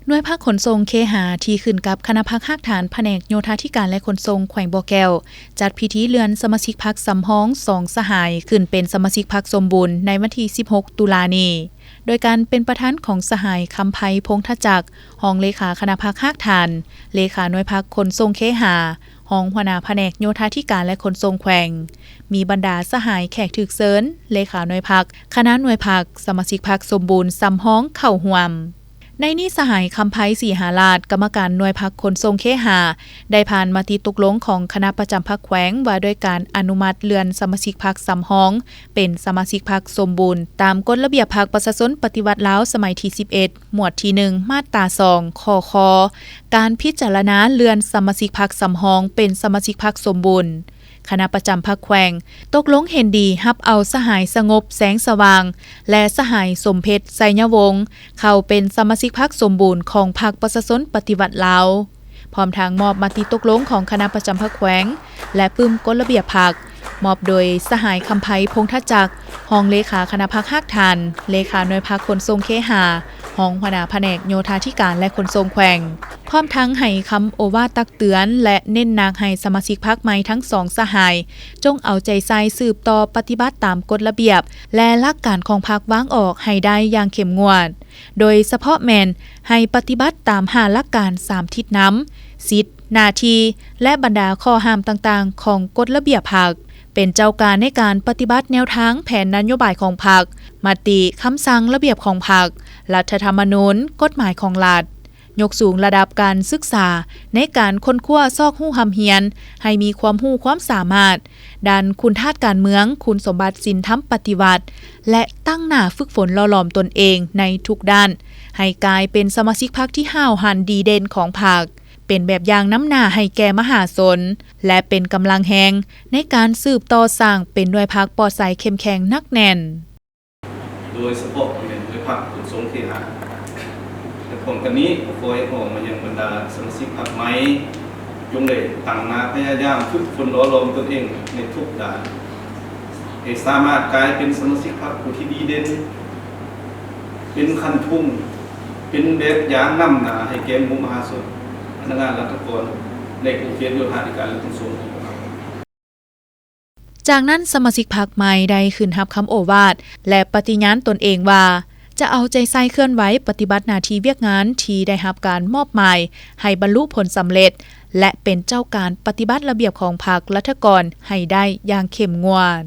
ໜ່ວຍພັກຂົນສົ່ງເຄຫາ ທີ່ຂຶ້ນກັບຄະນະພັກຮາກຖານພະແນກໂຍທາທິການ ແລະ ຂົນສົ່ງແຂວງບໍ່ແກ້ວ ຈັດພິທີເລື່ອນສະມາຊິກພັກສຳຮອງສອງສະຫາຍ ຂຶ້ນເປັນສະມາຊິກພັກສົມບູນໃນວັນທີສິບຫົກ ຕຸລານີ້ ໂດຍການເປັນປະທານຂອງສະຫາຍ ຄຳໄພ ພົງທະຈັກ ຮອງເລຂາຄະນະພັກຮາກຖານ, ເລຂາໜ່ວຍພັກຂົນສົ່ງເຄຫາ, ຮອງຫົວໜ້າພະແນກໂຍທາທິການ ແລະ ຂົນສົ່ງແຂວງ, ມີບັນດາສະຫາຍແຂກຖືກເຊີນ, ເລຂາໜ່ວຍພັກ, ຄະນະໜ່ວຍພັກ, ສະມາຊິກພັກສົມບູນສຳຮອງເຂົ້າຮ່ວມ. ໃນນີ້ສະຫາຍ ຄຳໄພ ສີຫາລາດ ກຳມະການໜ່ວຍພັກຂົນສົ່ງເຄຫາ ໄດ້ຜ່ານມະຕິຕົກລົງຂອງຄະນະປະຈຳພັກແຂວງ ວ່າດ້ວຍການອະນຸມັດເລື່ອນສະມາຊິກພັກສຳຮອງເປັນສະມາຊິກພັກສົມບູນ ຕາມກົດລະບຽບພັກປະຊາຊົນປະຕິວັດລາວສະໄໝທີສິບເອັດ ໝວດທີໜຶ່ງ ມາດຕາສອງ ຂໍ້ຄ ການພິຈາລະນາເລື່ອນສະມາຊິກພັກສຳຮອງເປັນສະມາຊິກພັກສົມບູນ. ຄະນະປະຈຳພັກແຂວງຕົກລົງເຫັນດີຮັບເອົາສະຫາຍ ສະຫງົບ ແສງສະຫວ່າງ ແລະ ສະຫາຍ ສົມເພັດ ໄຊຍະວົງ ເຂົ້າເປັນສະມາຊິກພັກສົມບູນຂອງພັກປະຊາຊົນປະຕິວັດລາວ, ພ້ອມທັງມອບມະຕິຕົກລົງຂອງຄະນະປະຈຳພັກແຂວງ ແລະ ປຶ້ມກົດລະບຽບພັກ ມອບໂດຍສະຫາຍ ຄຳໄພ ພົງທະຈັກ ຮອງເລຂາຄະນະພັກຮາກຖານ, ເລຂາໜ່ວຍພັກຂົນສົ່ງເຄຫາ, ຮອງຫົວໜ້າພະແນກໂຍທາທິການ ແລະ ຂົນສົ່ງແຂວງ, ພ້ອມທັງໃຫ້ຄຳໂອວາດຕັກເຕືອນ ແລະ ເນັ້ນໜັກໃຫ້ສະມາຊິກພັກໃໝ່ທັງສອງສະຫາຍ ຈົ່ງເອົາໃຈໃສ່ສືບຕໍ່ປະຕິບັດຕາມກົດລະບຽບ ແລະ ຫຼັກການຂອງພັກວາງອອກໃຫ້ໄດ້ຢ່າງເຂັ້ມງວດ, ໂດຍສະເພາະແມ່ນໃຫ້ປະຕິບັດຕາມຫ້າຫຼັກການສາມທິດນຳ, ສິດ, ໜ້າທີ່ ແລະ ບັນດາຂໍ້ຫ້າມຕ່າງໆຂອງກົດລະບຽບພັກ, ເປັນເຈົ້າການໃນການປະຕິບັດແນວທາງແຜນນະໂຍບາຍຂອງພັກ, ມະຕິ, ຄຳສັ່ງ, ລະບຽບຂອງພັກ, ລັດຖະທຳມະນູນ, ກົດໝາຍຂອງລັດ, ຍົກສູງລະດັບການສຶກສາໃນການຄົ້ນຄວ້າຊອກຮູ້ຮ່ຳຮຽນໃຫ້ມີຄວາມຮູ້ຄວາມສາມາດ ດ້ານຄຸນທາດການເມືອງ, ຄຸນສົມບັດສິນທຳປະຕິວັດ ແລະ ຕັ້ງໜ້າຝຶກຝົນຫຼໍ່ຫຼອມຕົນເອງໃນທຸກດ້ານ ໃຫ້ກາຍເປັນສະມາຊິກພັກທີ່ຫ້າວຫັນດີເດັ່ນຂອງພັກ, ເປັນແບບຢ່າງນຳໜ້າໃຫ້ແກ່ມະຫາຊົນ ແລະ ເປັນກຳລັງແຮງໃນການສືບຕໍ່ສ້າງເປັນໜ່ວຍພັກປອດໃສເຂັ້ມແຂງໜັກແໜ້ນ. ໂດຍສະເພາະແມ່ນໜ່ວຍພັກຂົນສົ່ງເຄຫະ ແລະ ພ້ອມກັນນີ້ກໍຂໍຮຽກຮ້ອງມາຍັງບັນດາສະມາຊິກພັກໃໝ່ ຈົ່ງໄດ້ຕັ້ງໜ້າພະຍາຍາມຝຶກຝົນຫຼໍ່ຫຼອມຕົນເອງໃນທຸກດ້ານ ໃຫ້ສາມາດກາຍເປັນສະມາຊິກພັກຜູ້ທີ່ດີເດັ່ນ ເປັນຄັນທຸງ ເປັນແບບຢ່າງນຳໜ້າໃຫ້ແກ່ໝູ່ມະຫາຊົນ, ພະນັກງານລັດຖະກອນ ໃນຂົງເຂດໂຍທາທິການ ແລະ ຂົນສົ່ງຂອງພວກເຮົາ. ຈາກນັ້ນສະມາຊິກພັກໃໝ່ໄດ້ຂຶ້ນຮັບຄຳໂອວາດ ແລະ ປະຕິຍານຕົນເອງວ່າ ຈະເອົາໃຈໃສ່ເຄື່ອນໄຫວປະຕິບັດໜ້າທີ່ວຽກງານທີ່ໄດ້ຮັບການມອບໝາຍໃຫ້ບັນລຸຜົນສຳເລັດ ແລະ ເປັນເຈົ້າການປະຕິບັດລະບຽບຂອງພັກລັດຖະກອນໃຫ້ໄດ້ຢ່າງເຂັ້ມງວດ.